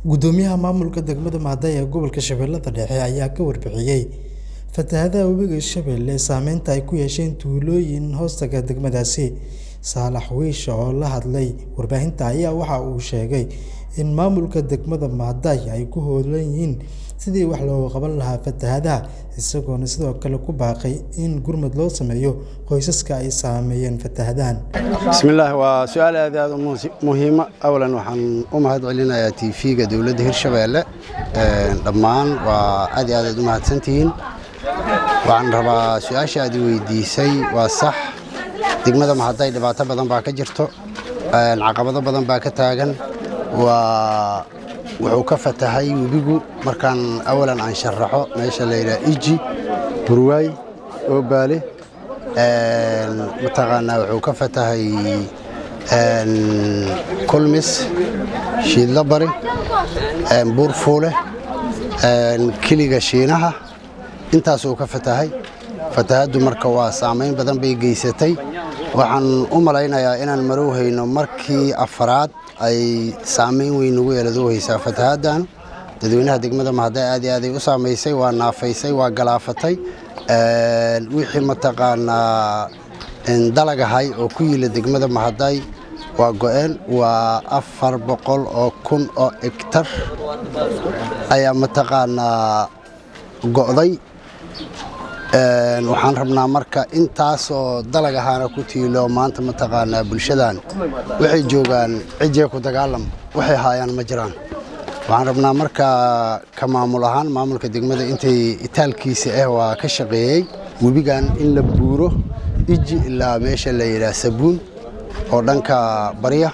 Guddoomiyaha maamulka degmada Mahadai ee gobolka Shabeellada Dhexe ayaa ka warbixiyay fatahaadaha webiga Shabeelle saameynta ay ku yeesheen tuulooyin hoostaga degmadaasi. Saalax Wiish oo la hadlay warbaahinta ayaa waxa uu sheegay in maamulka degmada Mahadai ay ku howlan yihiin sidii wax looga qaban lahaa fatahaadaha, isagoona sidoo kale ku baaqay in gurmad loo sameeyo qoysaska ay saameeyeen fatahaadahan. Bismillaah, waa su-aal aad aad u muhiima. Awalan waxaan u mahad celinayaa TV-ga dowladda Hirshabeelle. Dhammaan waa aad iyo aad aad u mahadsantihiin. Waxaan rabaa su-aasha aad i weydiisay, waa sax, degmada Mahaday dhibaato badan baa ka jirto, caqabado badan baa ka taagan. Waa wuxuu ka fatahay webigu. Markaan awalan aan sharaxo, meesha la yidhaha Iji, Burwaay, Oobaale, mataqaanaa, wuxuu ka fatahay Kulmis, Shiidlabari, Buurfuule, Kiliga Shiinaha, intaasuu ka fatahay. Fatahaddu marka waa saamayn badan bay geysatay. Waxaan u malaynayaa inaan marow hayno markii afraad ay saamayn weyn ugu yeelado haysaa fatahaddan. Dadweynaha degmada Mahaday aad iyo aaday u saamaysay, waa naafaysay, waa galaafatay wixii mataqaanaa dalagahay oo ku yila degmada Mahaday waa go-een. Waa 400,000 oo egtar ayaa mataqaanaa go'day. Waxaan rabnaa marka intaasoo dalag ahaana ku tiilo maanta mataqaanaa bulshadan waxay joogaan cijee ku dagaalam, waxay haayaan ma jiraan. Waxaan rabnaa marka ka maamul ahaan, maamulka degmada intay itaalkiisa ah waa ka shaqeeyey webigan in la buuro Iji ilaa meesha la yidhaah Sabuun oo dhanka barya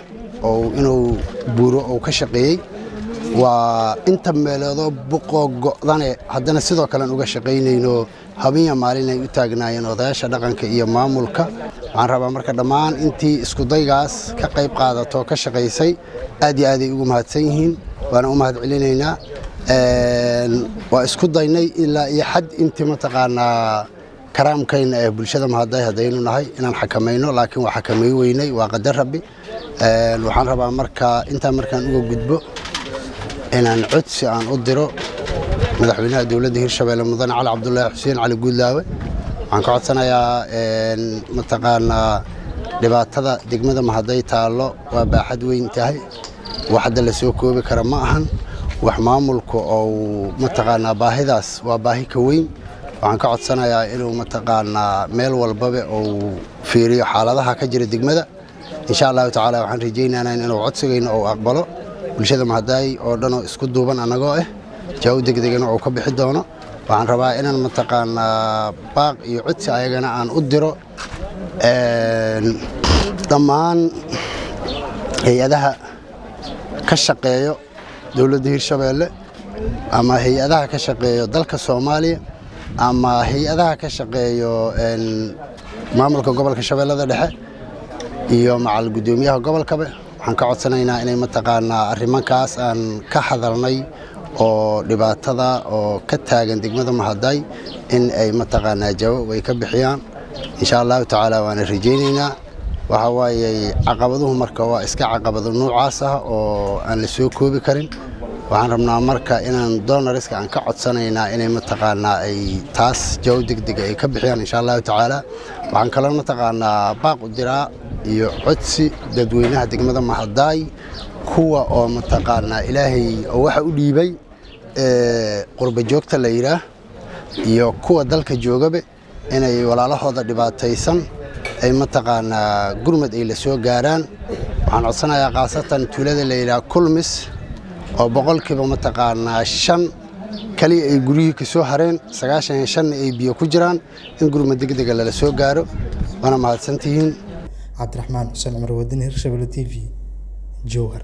oo inuu buuro uu ka shaqeeyey. Waa inta meeloodoo buqoo go'dane haddana sidoo kalean uga shaqaynayno, habeenya maalin ay u taagnaayeen odayaasha dhaqanka iyo maamulka. Waxaan rabaa marka dhammaan intii iskudaygaas ka qayb qaadato, ka shaqaysay, aad iyo aaday ugu mahadsan yihiin, waana u mahad celinaynaa. Waa isku daynay ilaa iyo xad intii mataqaanaa karaamkayna ee bulshada Mahaday haddaynu nahay inaan xakamayno, laakiin waa xakamay weynay, waa qadar Rabbi. Waxaan rabaa marka intaa markaan uga gudbo inaan codsi aan u diro madaxweynaha dowladda Hirshabeelle, mudane Cali Cabdulaahi Xuseen Cali Guudlaawe. Waxaan ka codsanayaa, mataqaanaa, dhibaatada degmada Mahaday taallo waa baaxad weyn tahay, wax hadda la soo koobi kara ma ahan. Wax maamulka oo mataqaanaa baahidaas waa baahi ka weyn. Waxaan ka codsanayaa inuu mataqaanaa meel walbaba uu fiiriyo xaaladaha ka jira degmada. Insha Allahu tacaala waxaan rajaynaynaa inuu codsigayna uu aqbalo, bulshada Mahaday oo dhanoo isku duuban annagoo ah jawaab degdegana uu ka bixi doono. Waxaan rabaa inaan mataqaanaa baaq iyo codsi ayagana aan u diro dhammaan hay-adaha ka shaqeeyo dowladda Hirshabeelle ama hay-adaha ka shaqeeyo dalka Soomaaliya ama hay-adaha ka shaqeeyo maamulka gobolka Shabeellada Dhexe iyo macal guddoomiyaha gobolkaba. Waxaan ka codsanaynaa inay mataqaanaa arrimankaas aan ka hadalnay oo dhibaatada oo ka taagan degmada Mahaday in ay mataqaanaa jawaab ay ka bixiyaan, insha Allahu tacaala, waana rajaynaynaa. Waxa waaye caqabaduhu marka waa iska caqabado noocaas ah oo aan la soo koobi karin. Waxaan rabnaa marka inaan donorska aan ka codsanaynaa inay mataqaanaa ay taas jawaab degdega ay ka bixiyaan, insha Allahu tacaala. Waxaan kaloo mataqaanaa baaq u diraa iyo codsi dadweynaha degmada Mahaday, kuwa oo mataqaanaa Ilaahay oo waxa u dhiibay qurba joogta la yidhaah iyo kuwa dalka joogaba, inay walaalahooda dhibaataysan ay mataqaanaa gurmad ay la soo gaaraan. Waxaan codsanayaa khaasatan tuulada la yidhaah Kulmis oo boqolkiiba mataqaanaa 5 kaliya ay guryihii ka soo hareen, 95-na ay biyo ku jiraan, in gurmad degdega lala soo gaaro. Waana mahadsantihiin. Cabdiraxmaan Xuseen Cumar, Wadani, Hirshabelle TV, Jowhar.